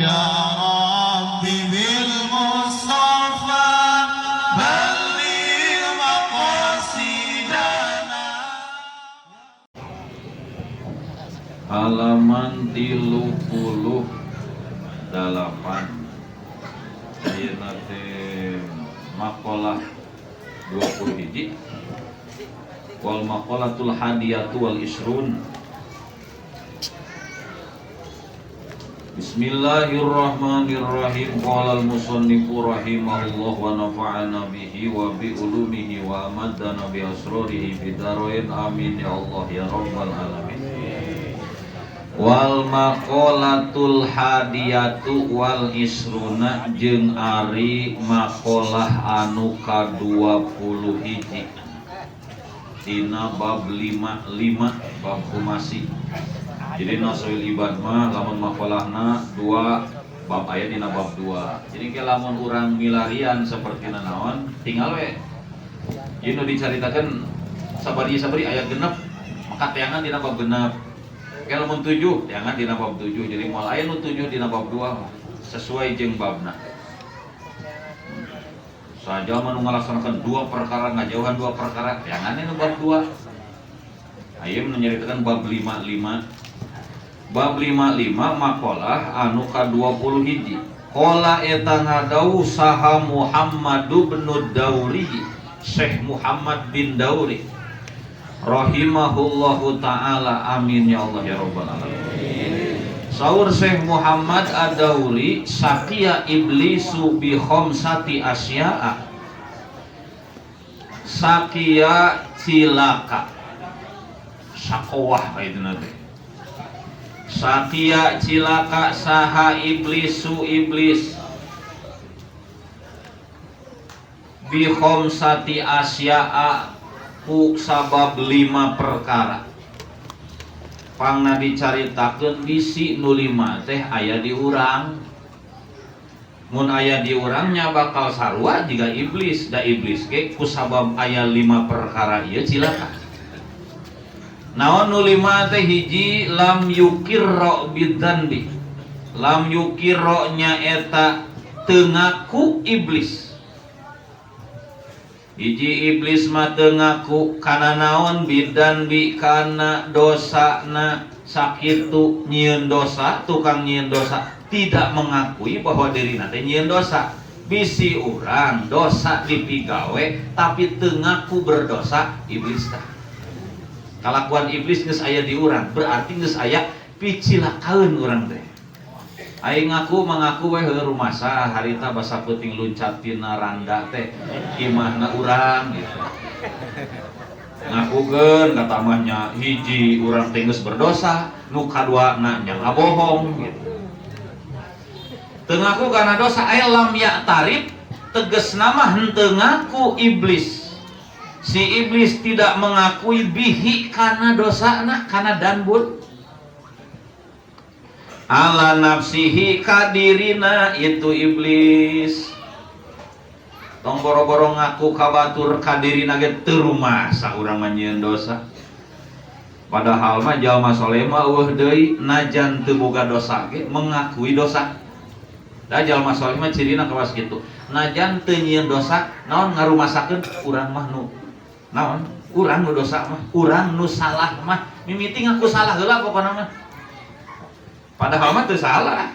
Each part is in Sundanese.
Ya Rabbi bil Mustafa balligh maqasidana. Halaman 38 ayeuna teh maqalah 20 hiji wal maqalatul hadiyatu wal isrun. Bismillahirrahmanirrahim. Qala al-musannifu rahimahullah wa nafa'ana bihi wa bi ulumihi wa amaddana bi asrarihi bidarain amin ya Allah ya rabbal alamin. Wal maqalatul hadiyatu wal isruna jeung ari maqalah anu ka-20 hiji tina bab 55 bab kumasi. Jadi nasoil ibad mah lamun maqalahna 2 bab aya dina bab 2. Jadi ke lamun urang milarian sapertina naon tinggal we. Ieu nu dicaritakeun sabari-sabari aya genep maka teangan dina bab genep. Ke lamun 7 teangan dina bab 7. Jadi moal aya nu 7 dina bab 2 sesuai jeung babna. Saja mah nu ngalaksanakeun 2 perkara ngajauhan 2 perkara teangan nu bab 2. Aya nu nyaritakeun bab 55. Bab 55 maqalah anu ka-20 hiji. Qala eta ngadau saha Muhammad bin Dauri, Syekh Muhammad bin Dauri rahimahullahu taala amin ya Allah ya rabbal alamin. Saur Syekh Muhammad Ad-Dauri saqiya iblisu bi khamsati asya'a. Saqiya cilaka. Sakowah ka itu teh. Sakia cilaka saha iblisu iblis bi khamsati asya'a ku sabab 5 perkara. Pangna dicaritakeun bisi nu 5 teh aya di urang. Mun aya di urangnya bakal sarua jiga iblis, da iblis ge ku sabab aya 5 perkara ieu cilaka. Naon nu 5 teh hiji lam yukirra bidzanbi. Lam yukirra nyaeta teu ngaku iblis. Hiji iblis mah teu ngaku kana naon bidzanbi kana dosana sakitu nyieun dosa, tukang nyieun dosa tidak mengakui bahwa dirina teh nyieun dosa. Bisi urang dosa dipigawe tapi teu ngaku berdosa iblis tah. Kalakuan iblis geus aya di urang, berarti geus aya picilakaeun urang teh. Aing ngaku mangaku we heueuh rumasa harita basa peuting luncat tina randa teh imahna urang gitu. Ngakukeun kata mah nya hiji urang teh geus berdosa, nu kaduana nya ngabohong gitu. Teu ngaku kana dosa aya lam ya tarif tegasna mah henteu ngaku iblis. Si iblis tidak mengakui bihi kana dosana kana danbun ala nafsihi kadirina itu iblis. Tong boro-boro ngaku ka batur kadirina ge teu rumasa urang mah nyieun dosa. Padahal mah jalma soleh mah eueuh deui najan teu boga dosa ge mengakui dosa. Da jalma soleh mah cirina kawas kitu. Najan teu nyieun dosa naon ngarumasakeun urang mah nu naon urang nu dosa mah urang nu salah mah mimiti ngaku salah heula pokona mah. Padahal mah teu salah.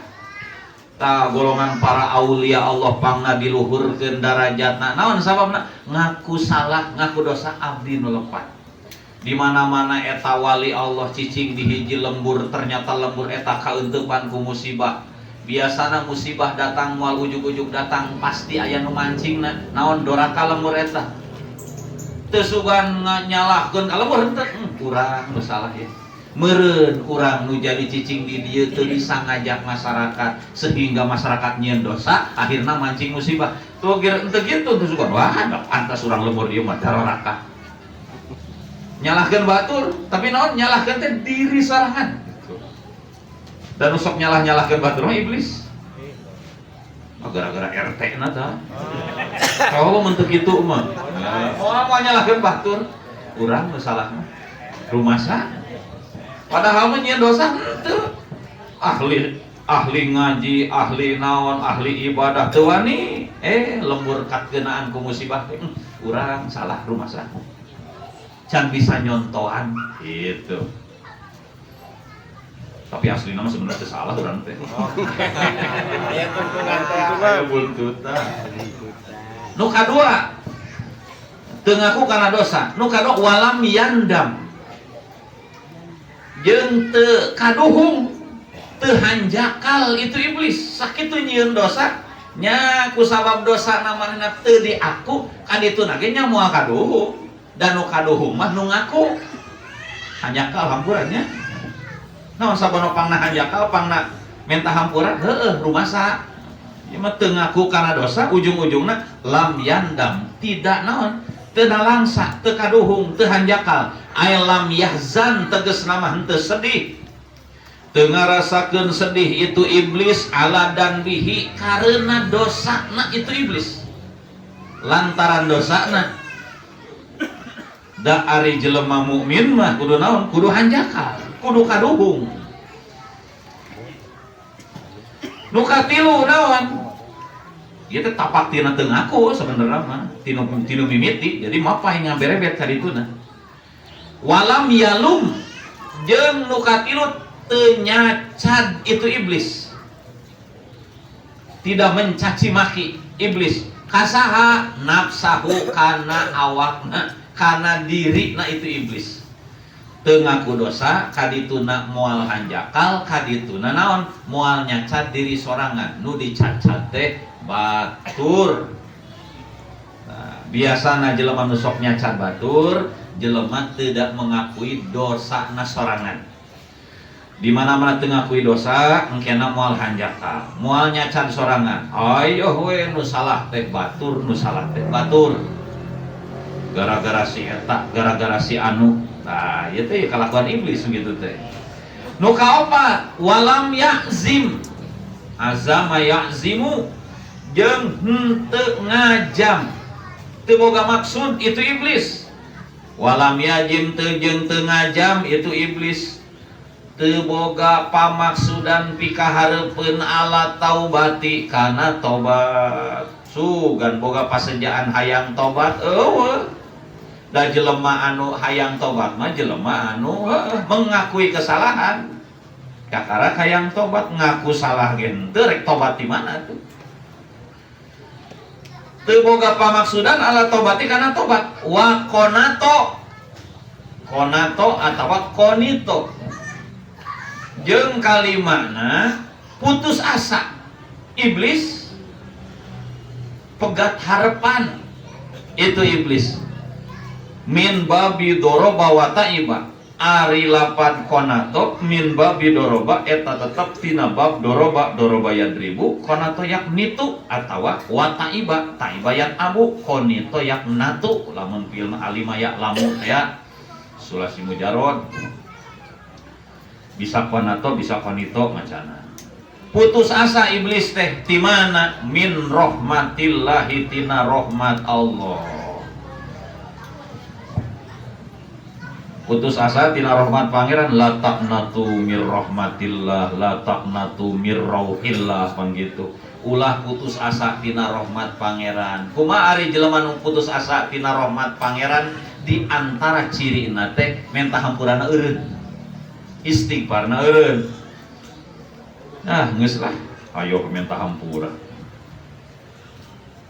Tah golongan para aulia Allah pangna diluhurkeun darajatna naon sababna ngaku salah ngaku dosa abdi nu lepat. Di mana-mana eta wali Allah cicing di hiji lembur ternyata lembur eta kaeuntepan ku musibah. Biasana musibah datang moal ujug-ujug datang pasti aya nu mancingna naon doraka lembur eta. Teu sugan nyalahkeun ka lembur henteu urang nu salah ya. Meureun urang nu jadi cicing di dieu teu bisa ngajak masyarakat sehingga masyarakat nyieun dosa akhirna mancing musibah. Tuh kira henteu kitu teu sugan wah pantas urang lembur ieu mah daroraka. Nyalahkeun batur tapi naon nyalahkeun teh diri sorangan. Dan usok nyalah-nyalahkeun batur mah iblis. Oh, gara-gara RT na tah. Kalau mun teu kitu mah. Oh, mau nyalahkeun batur, urang nu salah mah. Rumasa. Padahal mah nyieun dosa henteu. Ahli Ahli ngaji, ahli naon, ahli ibadah teu wani, lembur katkeunaan ku musibah teh, urang salah rumasa. Can bisa nyontohan gitu. Tapi asli nama sebenarnya salah urang teh. Aya tungtungan teh. Aya buntutan. Nu kadua teu ngaku kana dosa. Nu kadua walam yandam. Jeung teu kaduhung, teu hanjakal itu iblis. Sakitu nyieun dosa nya ku sabab dosa manehna teu diaku kadituna ge nya moal kaduhung. Dan nu kaduhung mah nu ngaku. Hanjakal hampurannya. Naon sabana pangna hanjakal pangna minta hampura heueuh rumasa. Ieu mah teu ngaku kana dosa ujung-ujungna lam yandam tidak naon teu nalangsa teu kaduhung teu hanjakal ay lam yahzan tegasna mah henteu sedih teu ngarasakeun sedih itu iblis ala dan bihi karena dosana itu iblis lantaran dosana da ari jelema mukmin mah kudu naon kudu hanjakal kudu kaduhung. Nu katilu naon ieu teh tapak tina teu ngaku sebenarnya mah tinu mimiti jadi mapah ngaberebet kadituna walam yalum jeung nu katilu teu nyacad itu iblis tidak mencaci maki iblis kasaha nafsahu kana awakna kana dirina itu iblis teu ngaku dosa kadituna moal hanjakal kadituna naon moal nyacat diri sorangan nu dicacat teh batur. Nah, biasana jelema nu sok nyacat batur jelema tidak mengakui dosana sorangan di mana-mana teu ngakui dosa engkena moal hanjakal moal nyacat sorangan ayo we nu salah teh batur nu salah teh batur gara-gara si eta gara-gara si anu. Nah, ieu teh kalakuan iblis gitu teh. Nu kaopat walam ya'zim azama ya'zimu jeung henteu ngajam teu boga maksud itu iblis. Walam yajim teu jeung teu ngajam itu iblis teu boga pamaksudan pikahareupeun ala taubati kana tobat. Sugan boga pasejaan hayang tobat eueuh. Da jelema anu hayang tobat mah jelema anu mengakui kesalahan. Kakara hayang tobat ngaku salah ge henteu rek tobat di mana tuh? Teu boga pamaksudan ala tobati kana tobat. Wa konato. Konato atawa konito. Jeung kalimana putus asa. Iblis pegat harapan itu iblis. Min babi doroba wa ta'iba ari lapan konato min babi doroba eta tetep tina bab doroba doroba yadribu konato yaknitu atawa wa ta'iba ta'iba yatabu konito yaknatu lamun fil alima ya lamu ya sulasi mujarod bisa konato bisa konito macana putus asa iblis teh di mana min rahmatillahi tina rahmat Allah. Putus asa tina rahmat pangeran la taqnatu mir rahmatillah la taqnatu mir rauhillah pan gitu. Ulah putus asa tina rahmat pangeran. Kumaha ari jelema nu putus asa tina rahmat pangeran di antara cirina teh menta hampurana eureun. Istighfarna eureun. Nah, geus lah ayo menta hampura.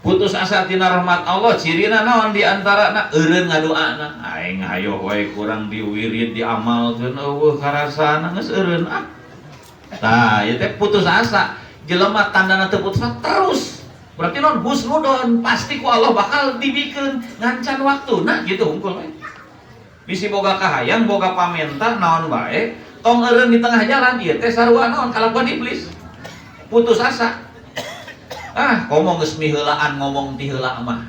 Putus asa tina rahmat Allah cirina naon di antarana eureun ngadoana aing hayoh wae kurang diwirid diamalkeun eueuh karasana geus eureun ah. Tah ieu teh putus asa jelema tandana teu putus asa terus berarti naon husnudon pasti ku Allah bakal dibikeun ngancan waktuna gitu hungkul we. Bisi boga kahayang boga pamenta naon bae tong eureun di tengah jalan ieu teh sarua naon kalakuan iblis putus asa. Ah, komo geus miheulaan ngomong ti heula mah.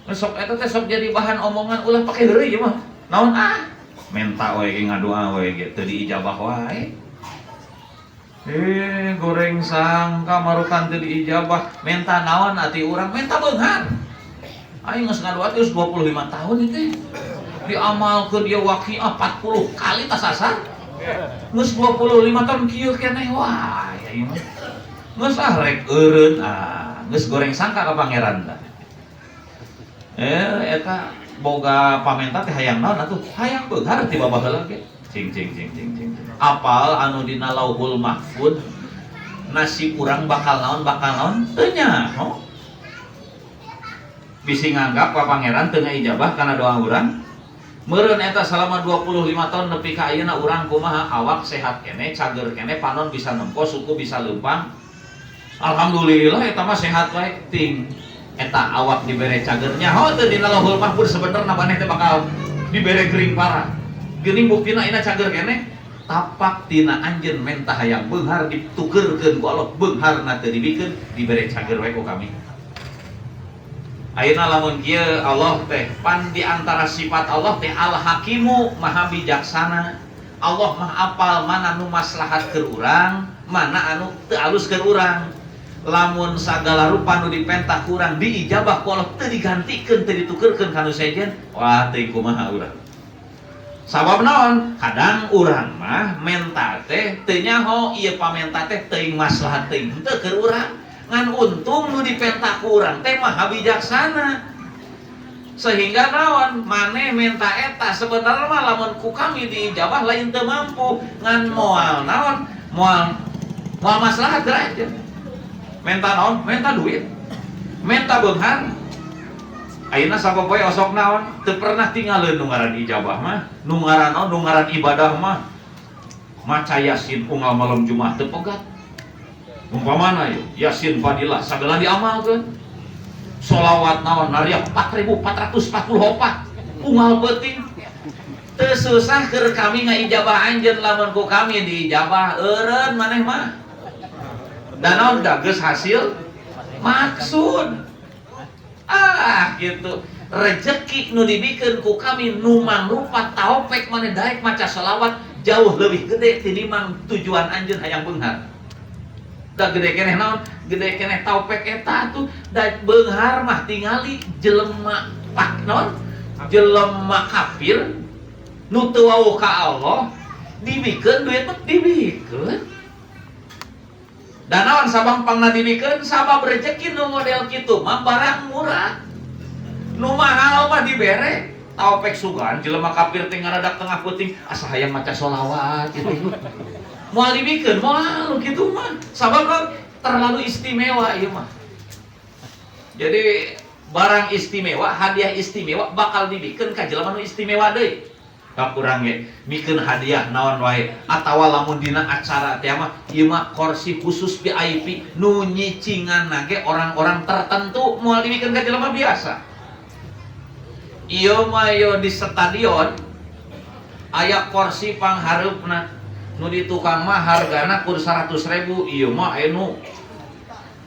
Sok eta teh sok jadi bahan omongan ulah pake heureuy ieu mah. Naon ah? Menta we ge ngadoa we ge teu diijabah wae. Goreng sangka marukan teu diijabah, menta naon ati urang menta beunghar. Aing geus ngadoa teh geus 25 tahun ieu teh. Diamalkeun ieu waqiah 40 kali tasasar. Geus 25 tahun kieu keneh wae ieu mah. Geus ah rek eureun ah, geus goreng sangka ka pangeran tah. Eta boga pamenta teh hayang naon atuh? Hayang beunghar ti babaheula ge. Cing cing cing cing cing. Apal anu dina Lauhul Mahfud nasib urang bakal naon teu nyaho. Bisi nganggap ka pangeran teu ngaijabah kana doa urang. Meureun eta selama 25 tahun nepi ka ayeuna urang kumaha awak sehat keneh, cager keneh, panon bisa nempo, suku bisa leumpang. Alhamdulillah eta mah sehat wae ting. Eta awak dibere cager nyaho teu dina Lauhul Mahfud sebenarna maneh teh bakal dibere gering parah. Geuning buktina ayeuna cager keneh, tapak tina anjeun menta hayang beunghar ditukeurkeun ku Allah, beungharna teu dibikeun, dibere cager wae ku kami. Ayeuna lamun kieu Allah teh pan di antara sifat Allah teh Al-Hakimu maha bijaksana. Allah mah apal mana nu maslahat keur urang, mana anu teu alus keur urang. Lamun sagala rupa nu dipentah ku urang diijabah ku Allah teu digantikeun, teu ditukeurkeun ka nu sejen, wah teuing kumaha urang. Sabab naon? Kadang urang mah menta teh teu nyaho ieu pamenta teh teuing maslahat teuing henteu keur urang. Ngan untung nu dipenta ku urang teh maha bijaksana. Sehingga naon maneh menta eta sebenarnya mah lamun ku kami diijabah lain teu mampu ngan moal naon moal moal maslahat keur anjeun. Menta naon? Menta duit. Menta beunghar. Ayeuna sapopoe osok naon? Teu pernah tinggalin nu ngaran ijabah mah, nu ngaran naon, nu ngaran ibadah mah. Maca Yasin unggal malam Jumat teu pegat. Umpamana ya, Yasin fadilah sagala diamalkeun. Solawat naon nariak 4444 unggal peuting. Teu susah keur kami ngaijabah anjeun lamun ku kami diijabah eureun maneh mah. Dan naon da geus hasil maksud. Ah gitu. Rezeki nu dibikeun ku kami nu mangrupa taufik maneh daek maca selawat jauh lebih gede tinimbang tujuan anjeun hayang beunghar. Da gede keneh naon? Gede keneh taufik eta tuh da beunghar mah tingali jelema pak naon? Jelema kafir nu teu wawuh ka Allah dibikeun duit mah dibikeun. Dan naon sabab pangna dibikeun? Sabab rezeki nu model kitu mah barang murah. Nu mahal mah dibere taufik sugan jelema kafir teh ngaradak tengah peuting asa hayang maca sholawat gitu. Moal dibikeun moal kitu mah sabab naon? Terlalu istimewa ieu mah. Jadi barang istimewa, hadiah istimewa bakal dibikeun ka jelema nu istimewa deui. Ka kurang ge mikeun hadiah naon wae atawa lamun dina acara teh mah ieu mah kursi khusus VIP nu nyicinganna ge orang-orang tertentu moal dibikeun ka jelema biasa. Ieu mah ieu di stadion aya kursi panghareupna nu di tukang mah hargana kur 100.000, ieu mah anu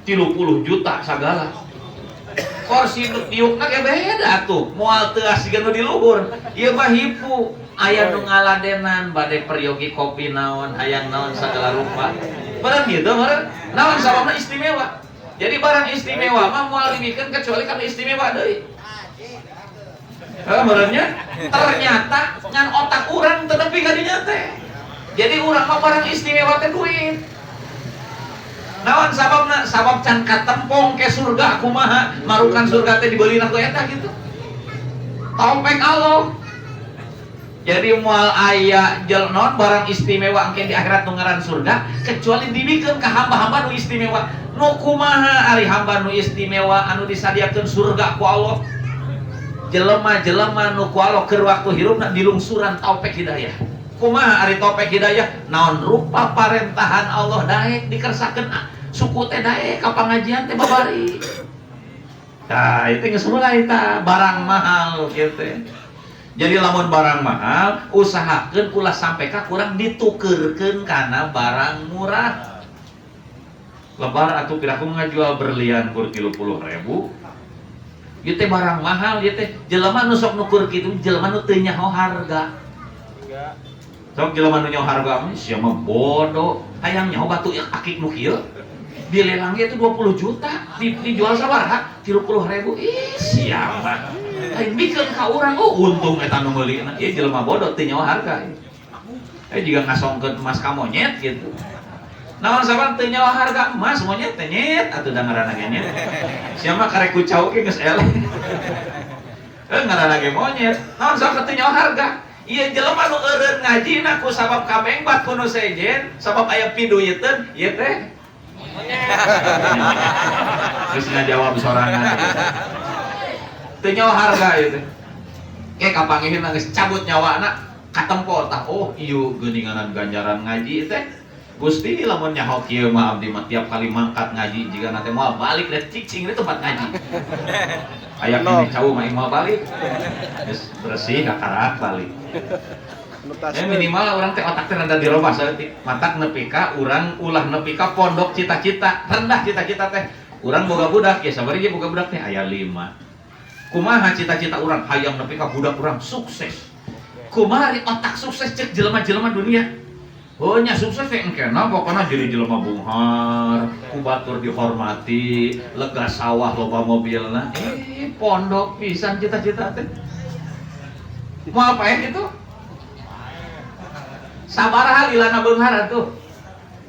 30 juta sagala. Kursi nu diukna ge beda tuh, moal teuas siga nu di luhur. Ieu mah hipu, aya nu ngaladenan bade peryogi kopi naon, hayang naon sagala rupa. Barang gitu meureun, naon sababna istimewa. Jadi barang istimewa mah moal dibikeun kecuali kana istimewa deui. Heuh meureunnya ternyata ngan otak urang teu nepi ka dinya teh. Jadi urang mah barang istimewa teh duit. Naon sababna? Sabab can katempong ke surga kumaha, marukan surga teh dibeulina ku eta gitu. Taufik Allah. Jadi moal aya jel naon barang istimewa engke di akhirat nu ngaran surga kecuali dibikeun ka hamba-hamba nu istimewa. Nu kumaha ari hamba nu istimewa anu disadiakeun surga ku Allah? Jelema-jelema nu ku Allah keur waktu hirupna dilungsuran taufik hidayah. Kumaha ari taufik hidayah? Naon rupa parentahan Allah daek dikersakeun suku teh daek ka pangajian teh babari. Tah itu geus mulai tah barang mahal kieu teh. Jadi lamun barang mahal usahakeun ulah sampai ka kurang ditukeurkeun kana barang murah. Lebar atuh piraku ngajual berlian kur 30.000. Ieu teh barang mahal ieu teh jelema nu sok nukur kitu jelema nu teu nyaho harga. Sok jelema nu nyaho harga mah sia mah bodoh, hayang nyaho batu akik nu kieu. Dilelang ge itu 20 juta, dijual sabaraha? 30.000. Ih, siapa? Lain bikeun ka urang, oh untung eta nu meulina. Ieu jelema bodoh teu nyaho harga. Juga ngasongkeun emas ka monyet gitu. Naon sabab teu nyawa harga emas monyet teh nyet atuh da ngaranna ge nyet. Sia mah karek ku cau ge geus eleh. Ngaranna ge monyet. Naon sabab teu nyawa harga? Ieu jelema nu eureun ngajina ku sabab kabengbat ku nu sejen, sabab aya piduiteun ieu teh monyet. Geus ngajawab sorangan. Teu nyawa harga ieu teh. Ke kapangihin geus cabut nyawana katempo tah oh ieu geuninganan ganjaran ngaji teh. Gusti lamun nyaho kieu mah abdi mah tiap kali mangkat ngaji jigana teh moal balik deh cicing di tempat ngaji. Aya keneh cau mah moal balik. Geus bersih kakarak balik. Ya minimal urang teh otak teh rada dirobah saeutik. Matak nepi ka urang ulah nepi ka pondok cita-cita, rendah cita-cita teh. Urang boga budak ya sabari ge boga budak teh aya 5. Kumaha cita-cita urang hayang nepi ka budak urang sukses. Kumaha ari otak sukses cek jelema-jelema dunia. Oh nya sukses teh engkena pokona jadi jelema bunghar, ku batur dihormati, lega sawah loba mobilna. Pondok pisan cita-cita teh. Mau apa ya gitu? Sabaraha lilana beunghar atuh.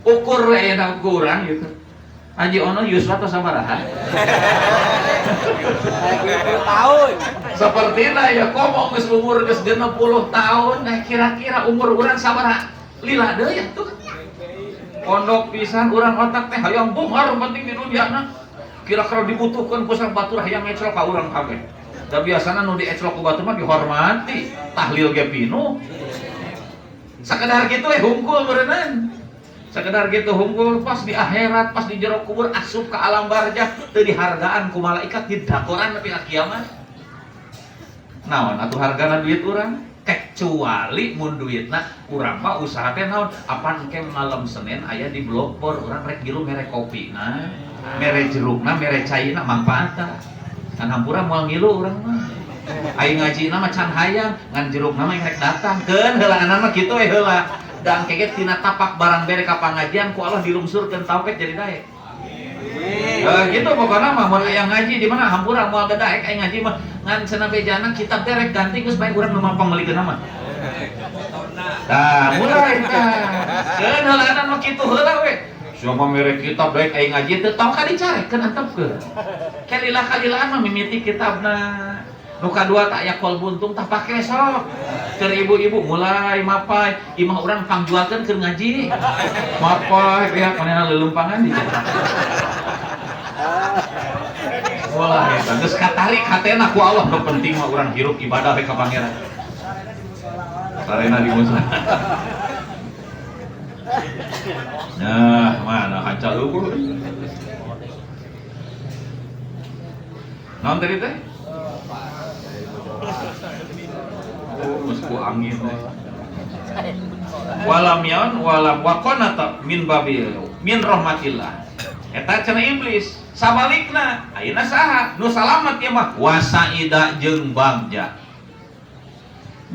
Ukur we aya ku urang gitu. Haji Ono yuswa atau sabaraha? 20 tahun. Sapertina ya komo geus umur geus 60 tahun, nah kira-kira umur urang sabaraha? Lila deui atuh. Pondok pisan urang otak teh hayang beunghar penting di dunia na. Kira-kira dibutuhkeun ku sang batur hayang ngeclok ka urang kabeh. Da biasana nu dieclok ku batur mah dihormati, tahlil ge pinuh. Sakedar kitu we hungkul beureunan. Sakedar kitu hungkul pas di akhirat, pas di jero kubur asup ka alam barzah teu dihargaan ku malaikat didakoran nepi ka kiamat. Naon atuh hargana duit urang? Kecuali mun duitna urang mah usaha teh naon? Apan engke malam Senin aya di Blokbor urang rek ngilu mere kopina, mere jerukna, mere caina mangfaatna. Kan hampura moal ngilu urang mah. Ai ngajina mah can hayang, ngan jerukna mah rek datang. Keun heulaanan mah kitu we heula. Da engke ge tina tapak barang bere ka pangajian ku Allah dilungsurkeun taufik jadi daek. Gitu pokona mah mun aya ngaji di mana hampura moal daek aya ngaji mah ngan cenah bejana kitab teh rek ganti geus bae urang nu pangmeulikeun mah. Tah mulai tah. Keun heulaanan mah kitu heula we. Siapa mere kitab daek aya ngaji teh tong ka dicarekeun antepkeun. Kalilah-kalilaan mah mimiti kitabna. Nu kadua tak aya kol buntung tah pake sok. Keur ibu-ibu mulai mapai, imah urang pangjualkeun keur ngaji. Mapai pihak manehna leuleumpangan di dieu. Mulai eta geus katarik hatena ku Allah nu penting mah urang hirup ibadah we ka Pangeran. Sarena di musala. Nah, mana hancal eueuh. Naon tadi teh? Oh, geus ku angin teh. Walam yaun walam waqanata min babil min rahmatillah. Eta cenah iblis. Sabalikna ayeuna saha nu salamet ieu mah wasaida jeung bagja.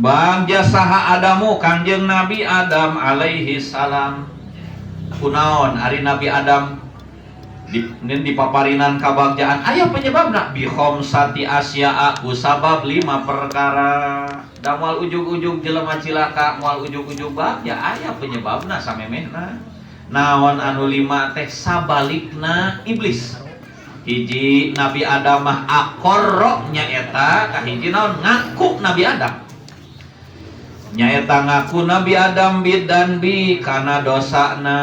Bagja saha Adamu Kangjeng Nabi Adam alaihi salam. Kunaon ari Nabi Adam di paparinan kabagjaan aya penyebabna bi khamsati asya'a ku sabab 5 perkara. Da moal ujug-ujug jelema cilaka moal ujug-ujug bagja aya penyebabna samemehna. Naon anu 5 teh sabalikna iblis. Hiji Nabi Adam mah akorro nyaeta kahiji naon ngaku Nabi Adam. Nyaeta ngaku Nabi Adam bidan bi kana dosana.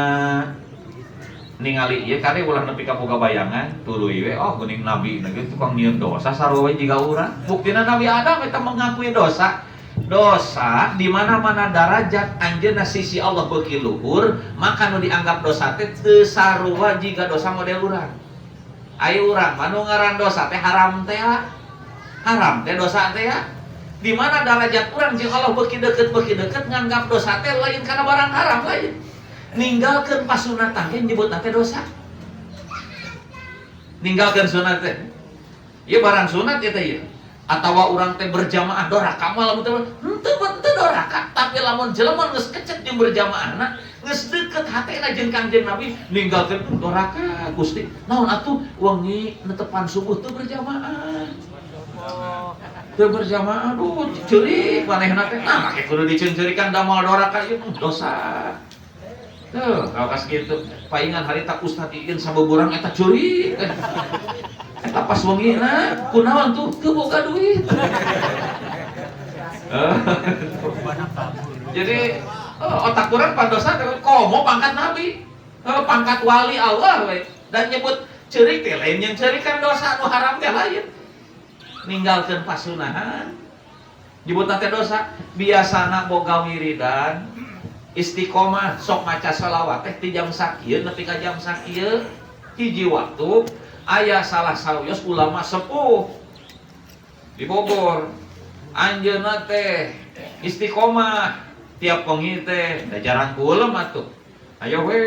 Ningali ieu kade ulah nepi ka boga bayangan tuluy we oh geuning nabi na ge tukang nyieun dosa sarua we jiga urang. Buktina Nabi Adam eta mengakui dosa. Dosa di mana-mana darajat anjeunna sisi Allah beuki luhur, maka nu dianggap dosa teh teu sarua jiga dosa model urang. Ai urang mah nu ngaran dosa teh haram teh ya. Haram teh dosa teh ya. Di mana darajat urang jeung Allah beuki deukeut nganggap dosa teh lain kana barang haram lain. Ninggalkeun pasunatan ge nyebutna teh dosa. Ninggalkeun sunat teh. Ieu barang sunat ieu teh ieu. Atawa urang teh berjamaah doraka mah lamun teh henteu doraka, tapi lamun jelema geus kecet jeung berjamaahna, geus deukeut hatena jeung Kangjeng Nabi ninggalkeun doraka Gusti. Naon atuh wengi netepan subuh teu berjamaah. Teu berjamaah, aduh ceurik manehna teh. Nah, make kudu diceungceurikan da moal doraka ieu dosa. Tuh, kalau kas kitu, paingan harita Ustad Iin sabeburang eta ceurik. Eta pas wengina, kunaon tuh teu boga duit. Jadi otak kurang pandosa komo pangkat nabi, pangkat wali Allah we. Dan nyebut ceurik teh lain yang ceurik kan dosa nu haram teh lain. Ninggalkeun pasunahan. Nyebut teh dosa, biasana boga wiridan istiqomah sok maca sholawat teh ti jam sakieu nepi ka jam sakieu hiji waktu aya salah sawios ulama sepuh di Bogor anjeunna teh istiqomah tiap wengi teh da jarang kulem atuh ayo we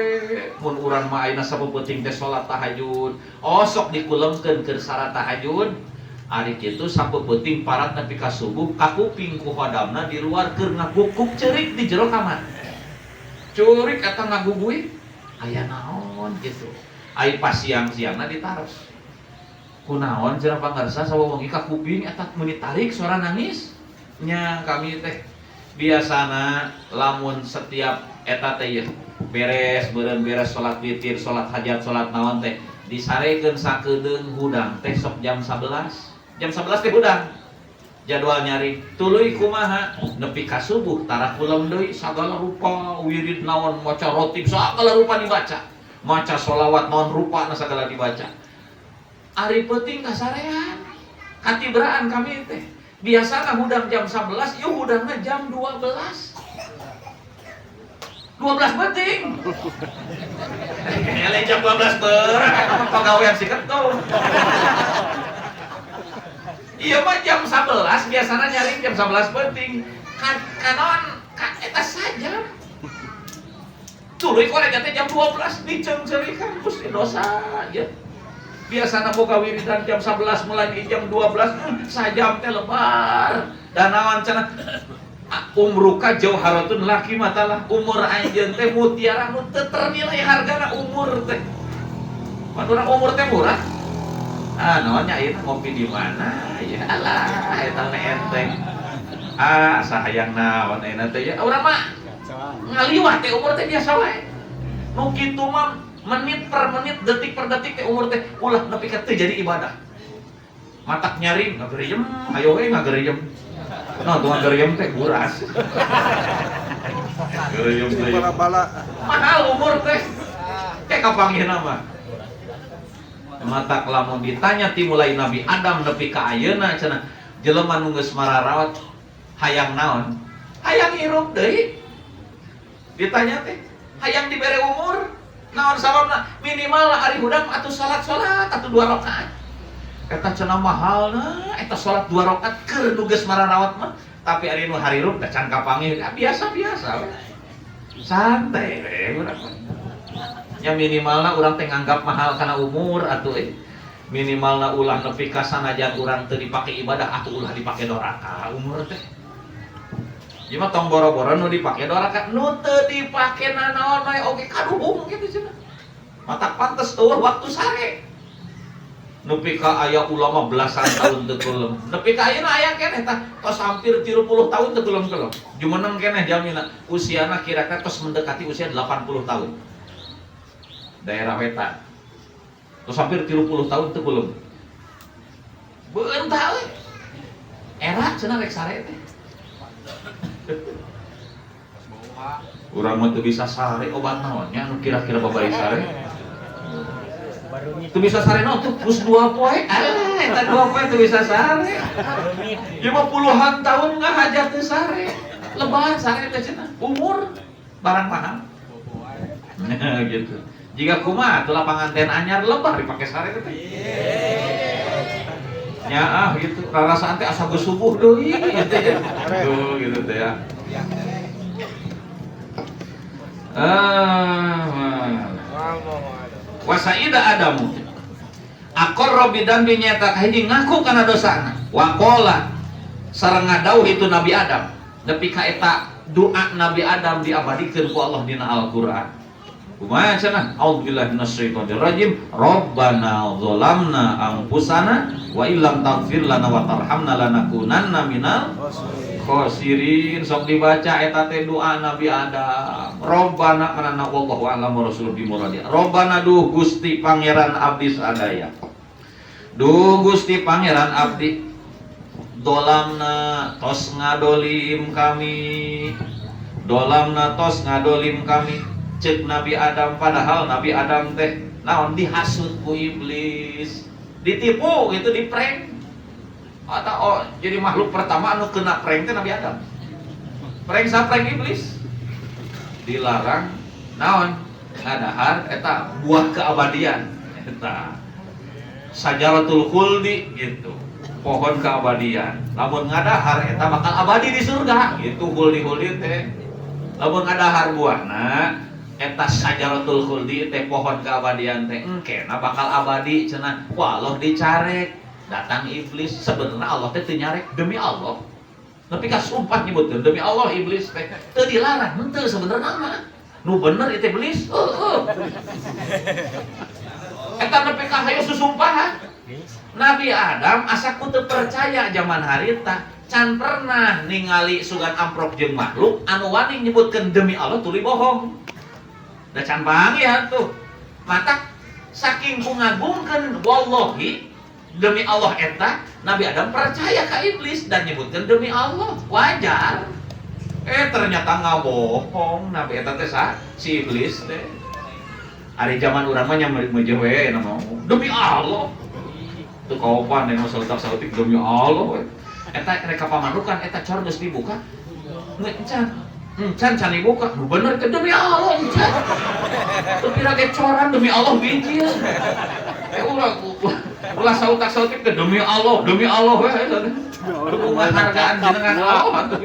mun urang mah ayeuna sapeupeting teh salat tahajud oh sok dikulemkeun keur salat tahajud ari kitu sapeupeting parat nepi ka subuh kakuping ku hodamna di luar keur ngagukuk ceurik di jero kamar curik eta ngaguguy aya naon gitu ai pas siang-siangna ditaros kunaon cenah pangarsa sawengi ka kuping eta meuni tarik suara nangis nya kami teh biasana lamun setiap eta teh yeuh beres beureun beres salat witir salat hajat salat naon teh disarekeun sakedeung hudang teh sok jam 11 jam 11 teh hudang jadwal nyari tuluy kumaha nepi ka subuh tara kulem deui sagala rupa wirid naon maca rotib sagala rupa dibaca maca sholawat naon rupa na sagala dibaca ari peuting kasarean katibraan kami teh biasana hudang jam 11 ieu hudangna jam 12 12 penting. Lain jam 12 beurang eta mah pagawean si ketum. Iya mah jam 11 biasana nyari jam 11 penting. Kan kanaon ka eta sajam. Tuluy kolega teh jam 12 diceungceurikan Gusti dosa ya. Biasana boga wiridan jam 11 mulai di jam 12 sajam teh lebar. Dan naon cenah umruka jauharatun laki matalah umur anjeun teh mutiara nu teu ternilai hargana umur teh. Pan urang umur teh murah. Ah naon nya ayeuna ngopi di mana? Ya alah eta mah enteng. Ah asa hayang naon ayeuna teh ya urang mah ngaliwat teh umur teh biasa wae. Nu kitu mah menit per menit, detik per detik teh umur teh ulah nepi ka teu jadi ibadah. Matak nyaring ngageriem, ayo we ngageriem. Nah, tuh ngageriem teh buras. Geriem teh. Bala-bala. Mahal umur teh. Kayak kapanggihna mah. Matak lamun ditanya ti mulai Nabi Adam nepi ka ayeuna cenah jelema nu geus mararawat hayang naon? Hayang hirup deui. Ditanya teh, hayang dibere umur? Naon sababna? Minimal ari hudang atuh salat-salat atuh 2 rakaat. Eta cenah mahalna, eta salat 2 rakaat keur nu geus mararawat mah, tapi ari nu harirup da can kapanggih, biasa-biasa we. Santai we urang mah. Ya minimalna urang teh nganggap mahal kana umur atuh Minimalna ulah nepi ka sanajan urang teu dipake ibadah atuh ulah dipake doraka umur teh. Ieu mah tong boro-boro nu dipake doraka, nu teu dipake nanaon wae oge kaduhung kitu cenah. Matak pantes eueuh waktu sare. Nepi ka aya ulama belasan tahun teu kulem. Nepi ka ayeuna aya keneh tah tos hampir 30 tahun teu kulem-kulem. Jumeneng keneh jalmina, usiana kira-kira tos mendekati usia 80 tahun. Daerah wetan. Tos hampir 30 tahun teu kulem. Beunta we. Era cenah rek sare teh. Urang mah teu bisa sare obat naon nya anu kira-kira babari sare. Teu bisa sare naon tuh terus 2 poe. Ah, eta 2 poe teu bisa sare. Ieu mah puluhan tahun ngahaja teu sare. Lebar sare teh cenah. Umur barang mahal. Nah, gitu. Jika kumaha atuh panganten anyar lebar dipake sare teh. Ya ah gitu. Rarasaan teh asa geus subuh deui gitu ya. Tuh gitu teh ya. Ah. Wasaida Adamu aqarra bidzambi nyata kahiji ngaku kana dosana waqala sareng ngadauh itu Nabi Adam nepi ka eta doa Nabi Adam diabadikeun ku Allah dina Al-Qur'an. Kumaha cenah? A'udzubillahi minasyaitonirrajim. Rabbana zalamna anfusana wa illam taghfir lana wa tarhamna lanakunanna minal khosirin. Sok dibaca eta teh doa Nabi Adam. Rabbana manana wallahu a'lam wa rasuluhu bi muradi. Rabbana duh Gusti Pangeran abdi sadaya. Duh Gusti Pangeran abdi dolamna tos ngadolim kami. Dolamna tos ngadolim kami. Cek Nabi Adam, padahal Nabi Adam teh naon dihasut ku iblis, ditipu gitu, di prank. Atau oh, jadi makhluk pertama anu kena prank teh Nabi Adam. Prank sa prank iblis. Dilarang naon? Ngadahar eta buah keabadian eta. Sajaratul khuldi gitu. Pohon keabadian. Lamun ngadahar eta bakal abadi di surga gitu, khuldi-khuldi teh. Lamun ngadahar buahna eta sajaratul khuldi teh, pohon keabadian teh, engkena bakal abadi cenah. Wah, Allah dicarek, datang iblis. Sebenarnya Allah teh teu nyarek demi Allah, tapi ka sumpah nyebutkeun demi Allah iblis teh teu dilarang henteu. Sebenarnya mah nu bener itu iblis, heueuh eta nepi ka hayu susumpahan. Nabi Adam asa ku teu percaya, zaman harita can pernah ningali sugan amprok jeung makhluk anu wani nyebutkeun demi Allah tuluy bohong. Da can panggih tuh. Mata saking ku ngagungkeun wallahi demi Allah eta Nabi Adam percaya ka iblis dan nyebutkeun demi Allah. Wajar. Ternyata ngabohong Nabi eta teh sa si iblis teh. Ari zaman urang mah nya meujeuh we nama demi Allah. Teu kaopan yang saeutik-saeutik demi Allah we. Eta rek ka pamanukan eta cor geus dibuka. Encan. Encan can dibuka. Nu bener teh demi Allah encan. Teu pira ge coran demi Allah bijil. Ulah ulah sautak-sautik teh demi Allah we eta teh. Penghargaan jenengan Allah atuh.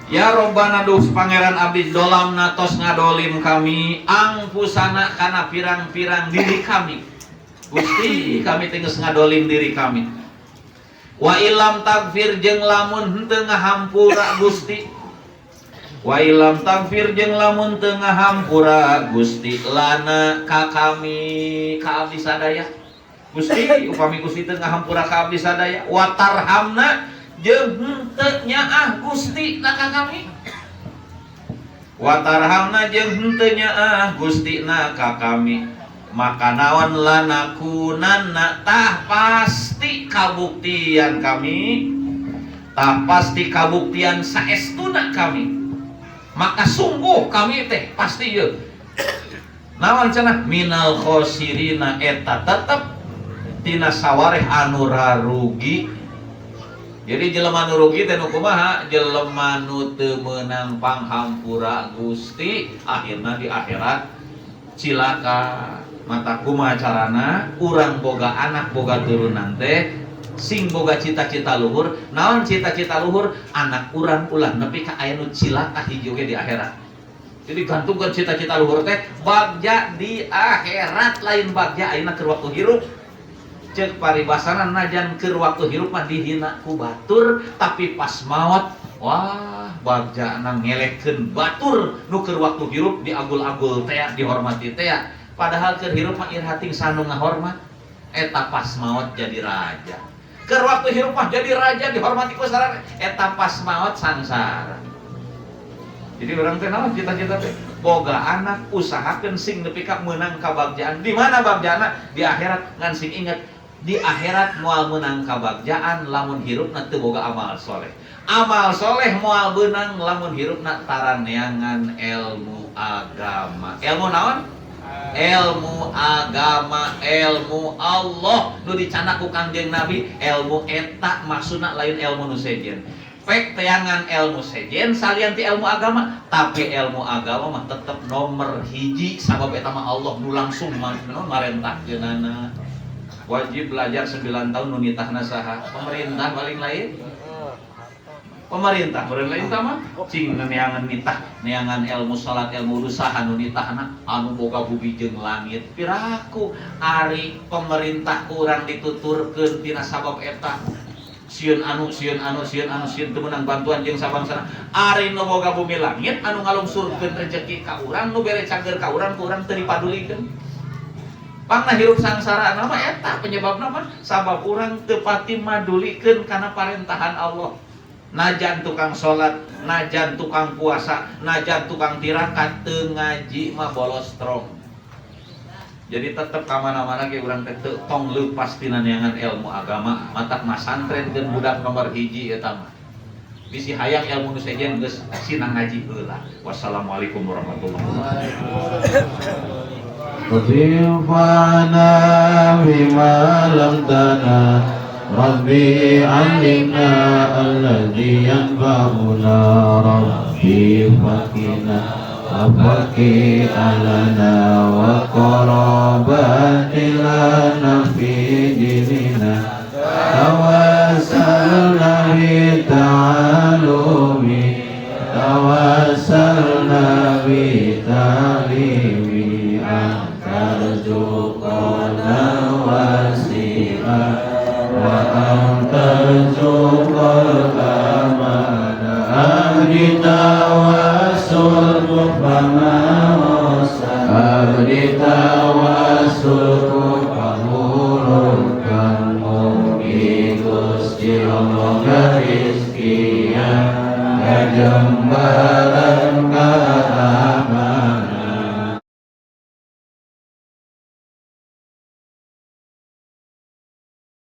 Ya Robbana duh Pangeran abdi dolamna tos ngadolim kami angpusana kana pirang-pirang diri kami. Gusti kami teh geus ngadolim diri kami. Wa ilam tagfir jeung lamun henteu ngahampura Gusti. Wa ilam tagfir jeung lamun teu ngahampura Gusti lana ka kami ka abdi sadaya. Gusti upami Gusti teu ngahampura ka abdi sadaya wa tarhamna jeung henteu nyaah Gusti na ka kami. Wa tarhamna jeung henteu nyaah Gusti na ka kami. Maka naon lanakunanna tah pasti kabuktian kami, tah pasti kabuktian saestuna kami. Maka sungguh kami teh pasti ieu. Naon cenah minal khosirina eta tetep tina sawareh anu rarugi. Jadi jelema nu rugi teh nu kumaha? Jelema nu teu meunang panghampura Gusti akhirna di akhirat cilaka. Mata kumaha carana urang boga anak boga turunan teh sing boga cita-cita luhur. Naon cita-cita luhur? Anak urang ulah nepi ka aya nu cilaka hiji oge di akhirat. Jadi gantungkeun cita-cita luhur teh bagja di akhirat, lain bagja ayeuna keur waktu hirup. Ceuk paribasana najan keur waktu hirup mah dihina ku batur, tapi pas maot wah bagjana ngelekeun batur nu keur waktu hirup diagul-agul teh dihormati teh. Padahal keur hirup mah irhating sanu ngahormat, eta pas maot jadi raja. Keur waktu hirup mah jadi raja dihormati ku sarana, eta pas maot sangsara. Jadi urang teh naon cita-cita teh? Boga anak usahakeun sing nepi ka meunang kabagjaan. Di mana bagjana? Di akhirat. Ngan sing inget di akhirat moal meunang kabagjaan lamun hirupna teu boga amal soleh. Amal soleh moal beunang lamun hirupna taraneangan ilmu agama. Ilmu naon? Ilmu agama, ilmu Allah nu dicandak ku Kangjeng Nabi, ilmu eta maksudna lain ilmu nu sejen. Pek teangan ilmu sejen salian ti ilmu agama, tapi ilmu agama mah tetep nomor hiji sabab eta mah Allah nu langsung marentahkeunana. Wajib belajar 9 tahun nu nitahna saha? Pemerintah paling lain. Pemerintah paling lain tah mah cing neangan nitah, neangan ilmu salat, ilmu usaha nu nitahna anu boga bumi jeung langit. Piraku ari pemerintah kurang dituturkeun tina sabab eta. Sieun anu, sieun anu, sieun anu, sieun teu meunang bantuan jeung sabangsana. Ari nu boga bumi langit anu ngalungsurkeun rezeki ka urang, nu bere cager ka urang, ku urang teu dipadulikeun. Pangna hirup sangsara nama eta penyebabna mah sabab urang teu pati madulikeun kana parentahan Allah. Najan tukang salat, najan tukang puasa, najan tukang tirakat, teu ngaji mah bolos strong. Jadi tetep ka mana-mana ge urang teh teu tong leupas tina neangan ilmu agama, matak masantren keun budak nomor hiji eta mah. Bisi hayang ilmu nu sejen geus sinang ngaji heula. Wassalamualaikum warahmatullahi wabarakatuh. ربي انفعنا بما علمتنا، ربي علمنا الذي ينفعنا، ربي فقنا وفقي أهلنا وقرابات لنا في ديننا. توسلنا بتعلم، توسلنا بتعليم، أن ترزقنا واسعا وأن ترزق الأمان. أهدي توسل فما أهدي توسل kaburukan mugi Gusti Allah garizkian kajembaran keamanan.